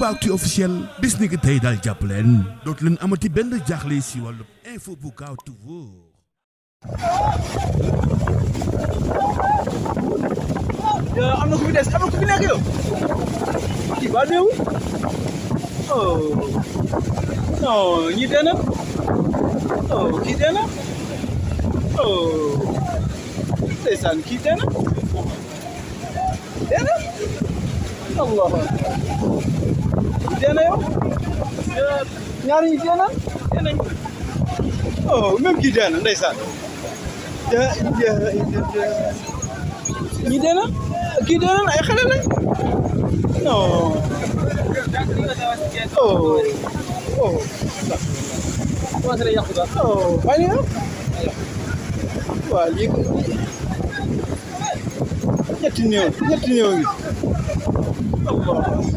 Aboubacry officiel bis ni ki tey daal jàpp leen dootu leen amati benn jaaxle si wàllu info bu gaaw te wóor. am na ku fi des am na ku fi nekk yow kii ba néew oh non ñi dee na oh kii dee na oh ndeysaan kii dee na Allah dee na yow ñaar ñi dee nañ oh même kii dee na ndeysaan ñi dee na kii dee na ay xale lañ non oh oh commencé na yàqu daal oh bàyyi na waaw lii ñetti néew ngi Allah